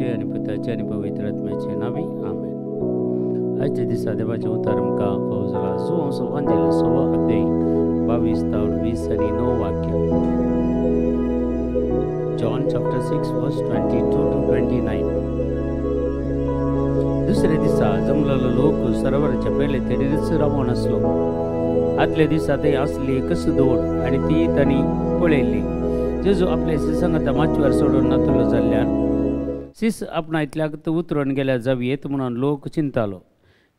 बापाचे आनी पुताचे आनी पवित्र आत्म्याचे नांवी आमेन. आयच्या दिसा देवाचें उतर आमकां फावो जाला. जुवांव 16 अध्याय 22 तावन 20 आनी 9 वाक्य. John chapter 6 verse 22 to 29. दुसऱ्या दिसा जमलेलो लोक सरोवराच्या पयले तेडीरच रावोन आसलो. आदल्या दिसा थंय आसली एकच दोड आनी ती तांणी पळयल्ली. जेजू आपले शिसांगता माचयेर सोडून नातलो जाल्ल्यान शिस आपणा इतल्याक उतरून गेल्यार जावयेत म्हणून लोक चिंतालो.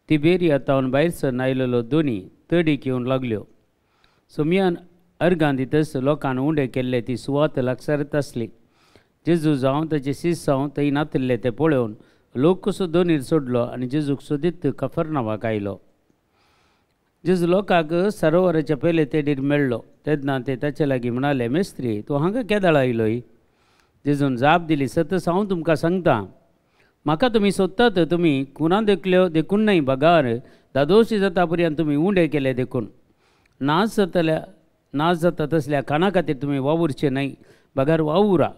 तिबेरिया तावन भायर सरन आयलेलो दोनी तडीक येवन लागल्यो. सोमयान अर्गां दितच लोकान उंडे केल्ले ती सुवात लागसारत आसली. जेजू जावं ताचे शिस जावं थंय नातिल्ले ते पळोवन लोक कसो दोनीर सोडलो आनी जेजूक सोदीत कफरनावाक आयलो. जेजू लोकांक सरोवराच्या पयले तेडीर मेळ्ळो तेन्ना ते ताचे लागीं म्हणाले, मेस्त्री, तूं हांगा केदाळ आयलोय? जेजून जाप दिली, सतच हांव तुमकां सांगता, म्हाका तुमी सोदतात तुमी कुणां देखल्यो देखून न्हय, बगार दादोशी जाता पर्यंत तुमी उंडे केले देखून. नाच जातल्या नाच जाता तसल्या काना खातीर तुमी वावुरचे न्हय, बगार वावुरा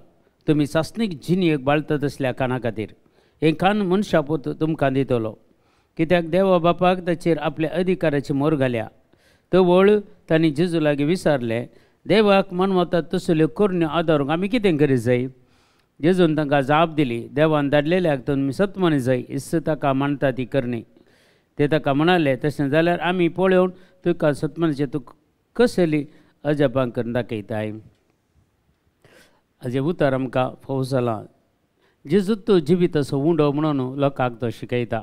तुमी सासणीक जिणेक बाळता तसल्या काना खातीर. हें कान मनशा पूत तुमकां दितलो, कित्याक देवा बापाक ताचेर आपल्या अधिकाराची मोर घाल्या. तवळ तांणी जेजू लागीं विचारलें, देवाक मनवतात तसल्यो करण्यो आदारूंक आमी कितें करीत जाय? जेजून तांकां जाप दिली, देवान धाडलेल्याक तुमी सत मनीस जाय, इस्स ताका मानता ती करणी. ते ताका म्हणाले, तशें जाल्यार आमी पळोवन तुका सतमनीचे तूं कसली अजापां करून दाखयताय. हाजें उतर आमकां फावो जालां. जेजू तूं जिवीत असो उंडो म्हणून लोकांक तो शिकयता.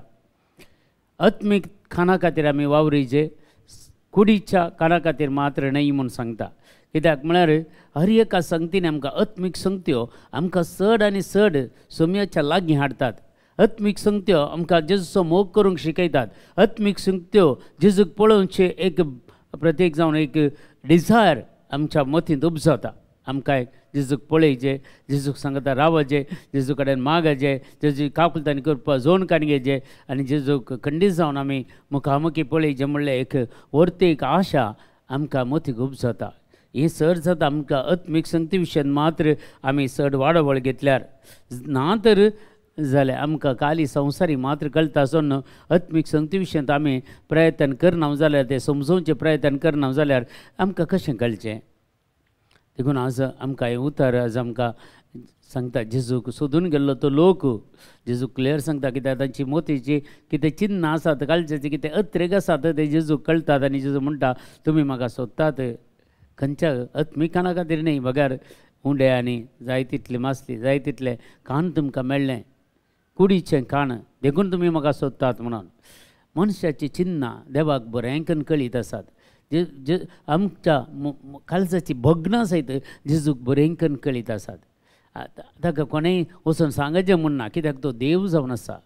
आत्मीक खाना खातीर आमी वावरीचे, कुडीच्या खाना खातीर मात्र न्हय म्हूण सांगता. कित्याक म्हळ्यार हर एका संगतीन आमकां आत्मीक संगत्यो आमकां चड आनी चड सोम्याच्या लागीं हाडटात. आत्मीक संगत्यो आमकां जेजूचो मोग करूंक शिकयतात. आत्मीक संगत्यो जेजूक पळोवचें एक प्रत्येक जावन एक डिझायर आमच्या मतींत उपजता. आमकां जेजूक पळयचें, जेजूक सांगता रावचें, जेजू कडेन मागाचें, जेजू काकुलतानी करपा जोण काडून घेवचें आनी जेजूक खंडीत जावन आमी मुखामुखी पळयचें म्हणल्यार एक वर्ती एक आशा आमकां मतीक उपजता. ही चड जाता आमकां आत्मीक संगती विशयान मात्र आमी चड वाडावळ घेतल्यार ना तर जाल्यार आमकां काली संवसारी मात्र कळटा आसून आत्मीक संगती विशयांत आमी प्रयत्न करना जाल्यार, ते समजोवचें प्रयत्न करना जाल्यार आमकां कशें कळचें? देखून आज आमकां हें उतर आज आमकां सांगता. जेजूक सोदून गेल्लो तो लोक जेजू क्लियर सांगता, कित्याक तांची मोतीची कितें चिन्नां आसात, कालच्याचें कितें अत्रेक आसात ते जेजूक कळटात. आनी जेजू म्हणटा, तुमी म्हाका सोदतात खंयच्या आत्मिकाना खातीर न्हय, बगार उंडे आनी जाय तितली मासली जाय तितलें कान तुमकां मेळ्ळें, कुडीचें कान, देखून तुमी म्हाका सोदतात म्हणून. मनशाचीं चिन्नां देवाक बरें करून कळीत आसात. जे जे आमच्या काळजाची भग्नां सयत जेजूक बरें करून कळीत आसात. ताका कोणेय वचून सांगचें म्हूण ना, कित्याक तो देव जावन आसा.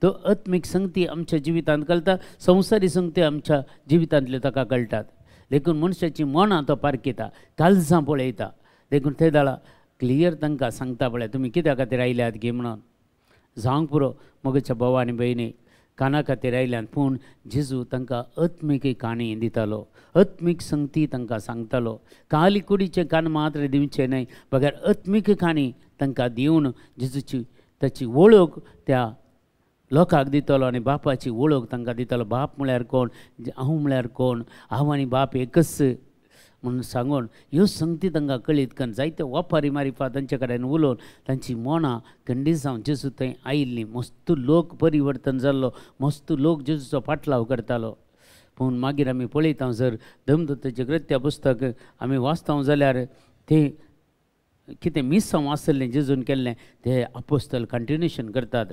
तो आत्मीक संगती आमच्या जिवितांत कळटा, संवसारी संगती आमच्या जिवितांतल्यो ताका कळटात. देखून मनशाचीं मनां तो पारखिता, काळजां पळयता. देखून ते दाळा क्लियर तांकां सांगता, पळय तुमी कित्या खातीर आयल्यात गे म्हणून. जावंक पुरो मगच्या भाव आनी भयणी काना खातीर आयल्यान, पूण जेजू तांकां आत्मीक काणी दितालो, आत्मीक संगती तांकां सांगतालो. काली कुडीचें कान मात्र दिवचें न्हय, बगैर आत्मीक काणी तांकां दिवन जेजूची ताची वळख त्या लोकांक दितलो आनी बापाची वळख तांकां दितलो. बाप म्हळ्यार कोण, हांव म्हळ्यार कोण, हांव आनी बाप एकच म्हणून सांगून ह्यो संगती तांकां कळीत करून जायते वपारी मारिफा तांचे कडेन उलोवन तांची मनां खंडीत जावन जेजू थंय आयिल्लीं. मस्त लोक परिवर्तन जाल्लो, मस्त लोक जेजूचो पाटलाव करतालो. पूण मागीर आमी पळयता जर धर्मदत्ताचें कृत्या पुस्तक आमी वाचता जाल्यार तें कितें मिसांव आसलें जेजून केल्लें ते आपोस्तल कंटिन्युएशन करतात.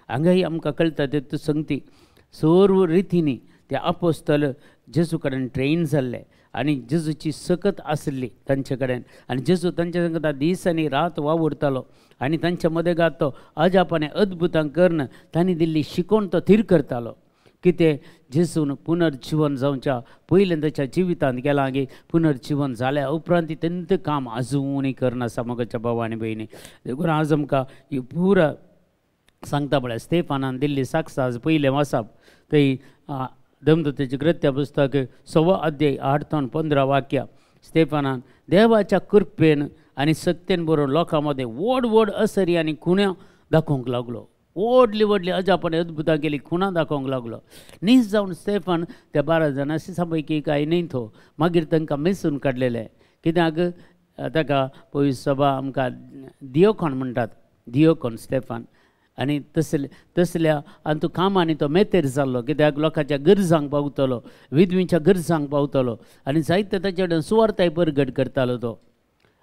हांगाय आमकां कळटा ते संगती सर्व रितींनी ते आपोस्तल जेजू कडेन ट्रेन जाल्ले आनी जेजूची सकत आसली तांचे कडेन. आनी जेजू तांचे संगता दीस आनी रात वावुरतालो आनी तांच्या मदेगात तो अजाप आनी अद्भुतां करून तांणी दिल्ली शिकोवण तो थीर करतालो. कितें जेजून पुनर्जिवन जावच्या पयलें ताच्या जिवितांत गेलां गे, पुनर्जिवन जाल्या उपरांत तेंत काम आजुनूय करना मगच्या भाव आनी भयणी. देखून आज आमकां ही पुरा सांगता पळय स्तेफानान दिल्ली साक्ष आज पयलें वाचप थंय धर्मदत्ताचें कृत्या पुस्तक 6 अध्याय 8 ते 15 वाक्य. स्तेफानान देवाच्या कृपेन आनी सत्तेन बरोवन लोकां मदें व्हड व्हड असरी आनी खुण्यो दाखोवंक लागलो, व्हडली व्हडली अजापण अद्भुतां केली, खुणां दाखोवंक लागलो. नीस जावन स्टेफान त्या 12 जाणां पैकी कांय न्ही तो मागीर तांकां मेसून काडलेले. कित्याक ताका पवित्र सभा आमकां दियोकोन म्हणटात, दियोकोन स्टेफान. आनी तसले तसल्या आनी तो कामांनी तो मेतेर जाल्लो, कित्याक लोकांच्या गरजांक पावतलो, विधवींच्या गरजांक पावतलो आनी जायते ताचे कडेन सुवार्थाय परगट करतालो तो.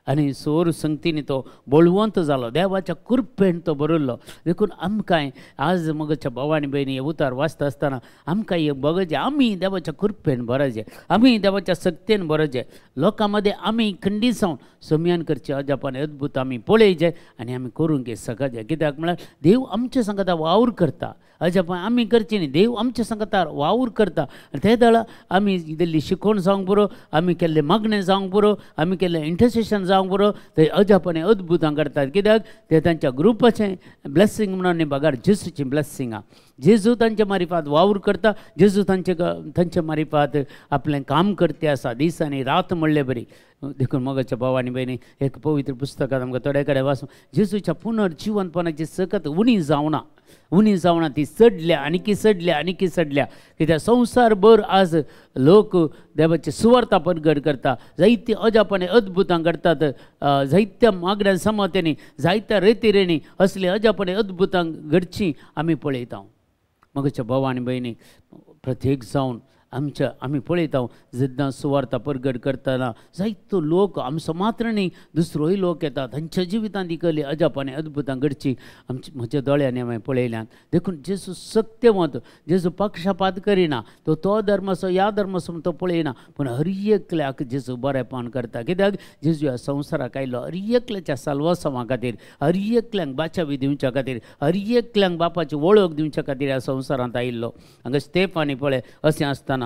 आनी सोर संगतीन तो बळवंत जालो, देवाच्या कृपेन तो बरयल्लो. देखून आमकां आज मगच्या भाव आनी भयणी हे उतार वाचता आसतना आमकां एक बगचे आमी देवाच्या कृपेन बरयचें, आमी देवाच्या शक्तेन बरयचें, लोकां मदें आमी खंडीत जावन सम्यान करचें अजापान अद्भुत आमी पळयचें आनी आमी करूंक सकाचें. कित्याक म्हळ्यार देव आमच्या सांगता वावर करता, अजापान आमी करचें न्ही, देव आमच्या सांगता वावर करता. आनी ते दळा आमी दिल्ली शिकोवण जावंक पुरो, आमी केल्लें मागणें जावंक पुरो, आमी केल्लें इंटरसेशन जावंक पुरो, ते अजापान अद्भुतां करतात. कित्याक ते तांच्या ग्रुपाचें ब्लेसींग म्हणून न्ही, बगार जेजूचीं ब्लेसिंगां. जेजू तांचे मारिफात वावर करता, जेजू तांचे तांचे मारिफात आपलें काम करते आसा दीस आनी रात म्हणले बरी. देखून मोगाच्या भाव आनी भयणी एक पवित्र पुस्तकांत आमकां थोडे कडेन वाचून जेजूच्या पुनर्जिवनपणाची सकत उणी जावना, उणी जावना, ती चडल्या आनीकी चडल्या आनीकी चडल्या. कित्याक संवसारभर आज लोक देवाची सुवार्ता परगट करता, जायती अजापाने अद्भुतां घडटात, जायत्या मागण्या समात्यांनी जायत्या रेतिरेणी असली अजापाने अद्भुतां घडची आमी पळयता. मोगाच्या भाव आनी भयणी प्रत्येक जावन आमच्या आमी पळयता जेन्ना सुवार्ता परगट करतना जायतो लोक आमचो मात्र न्ही दुसरोय लोक येता, तांच्या जिवितांत ही कसली अजापाने अद्भुतां घडची आमच्या म्हज्या दोळ्यांनी हांवें पळयल्यान. देखून जेजू सत्यवंत, जेजू पक्षपात करिना, तो तो धर्माचो ह्या धर्माचो तो पळयना, पूण हर एकल्याक जेजू बरेपण करता. कित्याक जेजू ह्या संवसाराक आयलो हर एकल्याच्या साल्वासांवा खातीर, हर एकल्यांक बाचावी दिवच्या खातीर, हर एकल्यांक बापाची वळख दिवच्या खातीर ह्या संवसारांत आयिल्लो. हांगा स्टेफानी पळय अशें आसतना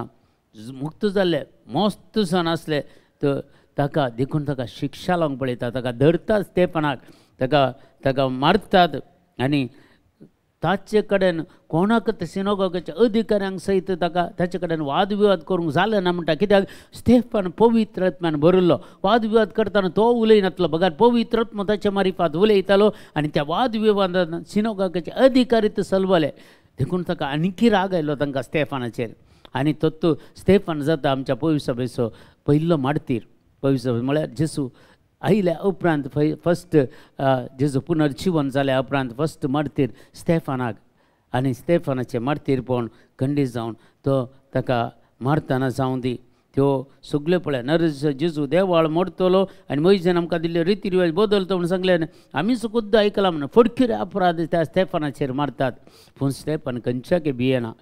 मुक्त जाल्ले, मस्त जावन आसले, तर ताका देखून ताका शिक्षा लावंक पळयता, ताका धरतात स्टेफानाक, ताका ताका मारतात आनी ताचे कडेन कोणाक सिनोगोगाच्या अधिकाऱ्यांक सयत ताका ताचे कडेन वादविवाद करूंक जालें ना म्हणटा. कित्याक स्टेफान पवित्र आत्म्यान भरिल्लो, वादविवाद करतना तो उलयनातलो बगर पवित्र आत्मा ताचे मारिफात उलयतालो आनी त्या वादविवादान सिनोगोगाचे अधिकारी ते सलवले. देखून ताका आनीकी राग आयलो तांकां स्टेफानाचेर. आनी तो स्टेफान जाता आमच्या पवित्र सभेचो पयलो मार्तीर. पवित्र सभे म्हळ्यार जेजू आयल्या उपरांत फस्ट जेजू पुनर्जिवन जाल्या उपरांत फस्ट मार्तीर स्टेफानाक. आनी स्टेफानाचें मार्तीरपण खंडीत जावन तो ताका मारतना जावं दी त्यो सगल्यो पळय नर जेजू देवाळ मोडतलो आनी मोयजेन आमकां दिल्ल्यो रिती रिवाज बदलतो म्हणून सांगलें, आमी सुद्दां आयकलां म्हणून फडकिरे अपराध त्या स्टेफानाचेर मारतात. पूण स्टेफान खंयच्याकय भियेना,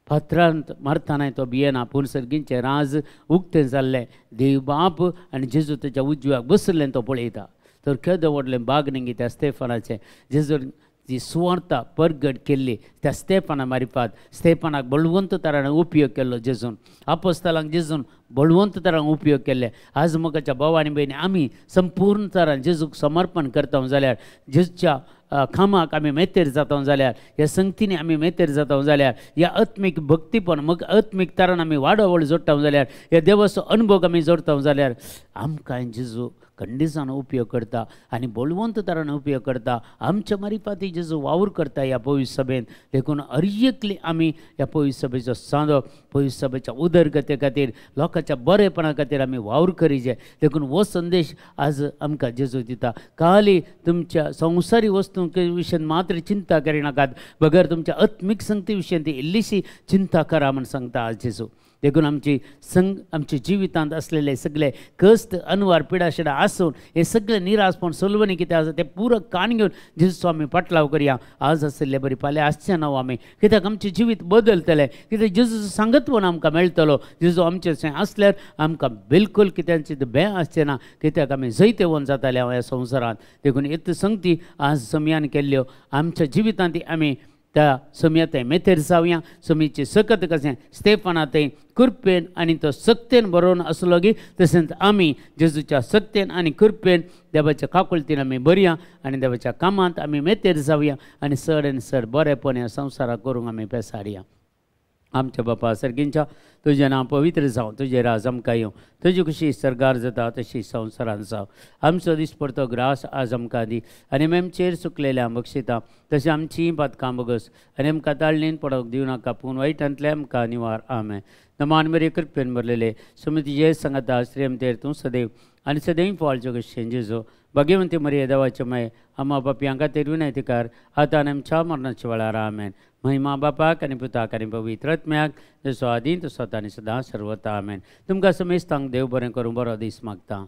फातरांत मारतनाय तो भियेना, पूण सर्गींचें राज उक्तें जाल्लें, देव बाप आनी जेजू ताच्या उजव्याक बसलें तो पळयता. तर केदो व्हडलें बाग न्ही त्या स्टेफानाचें, जेजू जी सुवार्ता परगट केल्ली त्या स्टेफाना मारिफात, स्टेफानाक बळवंत तरान उपयोग केल्लो जेजून, आपोस्तालांक जेजून बळवंत तरान उपयोग केल्ले. आज मोगाच्या भाव आनी भयणी आमी संपूर्ण तरान जेजूक समर्पण करता जाल्यार, जेजूच्या कामाक आमी मेतेर जाता जाल्यार, ह्या संगतीनी आमी मेतेर जाता जाल्यार, ह्या आत्मीक भक्तीपण मग आत्मीक तरान आमी वाडोवळ जोडटा जाल्यार, ह्या देवाचो अनुभव आमी जोडटा जाल्यार आमकां जेजू खंडीसान उपयोग करता आनी बळवंत तरान उपयोग करता. आमच्या मारिफाती जेजू वावर करता ह्या पवित्र सभेन. देखून हर एकली आमी ह्या पवित्र सभेचो सांदो, पवित्र सभेच्या उदरगते खातीर, लोकांच्या बरेपणा खातीर आमी वावर करीचे. देखून हो संदेश आज आमकां जेजू दिता. खाली तुमच्या संवसारी वस्तूं विशयन मात्र चिंता करिनाकात, बगर तुमच्या आत्मीक संगती विशयन ती इल्लीशी चिंता करा म्हूण सांगता आज जेजू. देखून आमची संग आमच्या जिवितांत आसलेले सगळे कश्ट अनवार पिडाशिडा आसून हे सगळे निराशपण सोलवणी कितें आसा तें पुरो कान घेवन जेजू आमी पाटलाव करया. आज आशिल्ले बरी फाल्यां आसचें ना आमी, कित्याक आमचें जिवीत बदलतलें, कित्याक जेजूचो सांगतपण आमकां मेळटलो. जेजू आमचें आसल्यार आमकां बिलकुल कित्याचें भंय आसचें ना, कित्याक आमी जैतवंत जाताले ह्या संवसारांत. देखून येत संगती आज सम्यान केल्ल्यो आमच्या जिवितांत आमी त्या सम्या थंय मेतेर जावया. समीची सकत कशें स्टेफाना थंय कृपेन आनी तो सक्तेन बरोवन आसलो की तशेंच आमी जेजूच्या सक्तेन आनी कृपेन देवाच्या काकुळतीन आमी बरया आनी देवाच्या कामांत आमी मेतेर जावया आनी चड आनी चड बरेपण ह्या संवसाराक करूंक आमी पेसाडया. आमच्या बापा सर्गींच्या तुजें नांव पवित्र जावं, तुजें राज आमकां येवं, तुजी खुशी सर्गार जाता तशी संवसारान जावं. आमचो दिसपडतो ग्रास आज आमकां दी आनी आमचेर चुकलेल्या बक्षिता तशें आमचीं पातकां बगस आनी आमकां ताळणेन पडोवंक दिवं नाका पूण वायटांतले आमकां निवार. आमेन. नमान मेरे कृपेन भरलेले सुमतीचे सांगता श्रीमतेर तूं सदैव आनी सदैव फॉलच्यो कशें जेजो भाग्यवंती मरिये देवाचे माय आमा पापयांक खातीर विनयतीकार आतां आनी आमच्या मरणाच्या वेळार. आमेन. महिमा बापाक आनी पुताक आनी पवित्र आत्म्याक जसो आदीं तसो आतां आनी सदां सर्वता. आमेन. तुमकां समेस्तांक देव बरें करूं, बरो दीस मागता.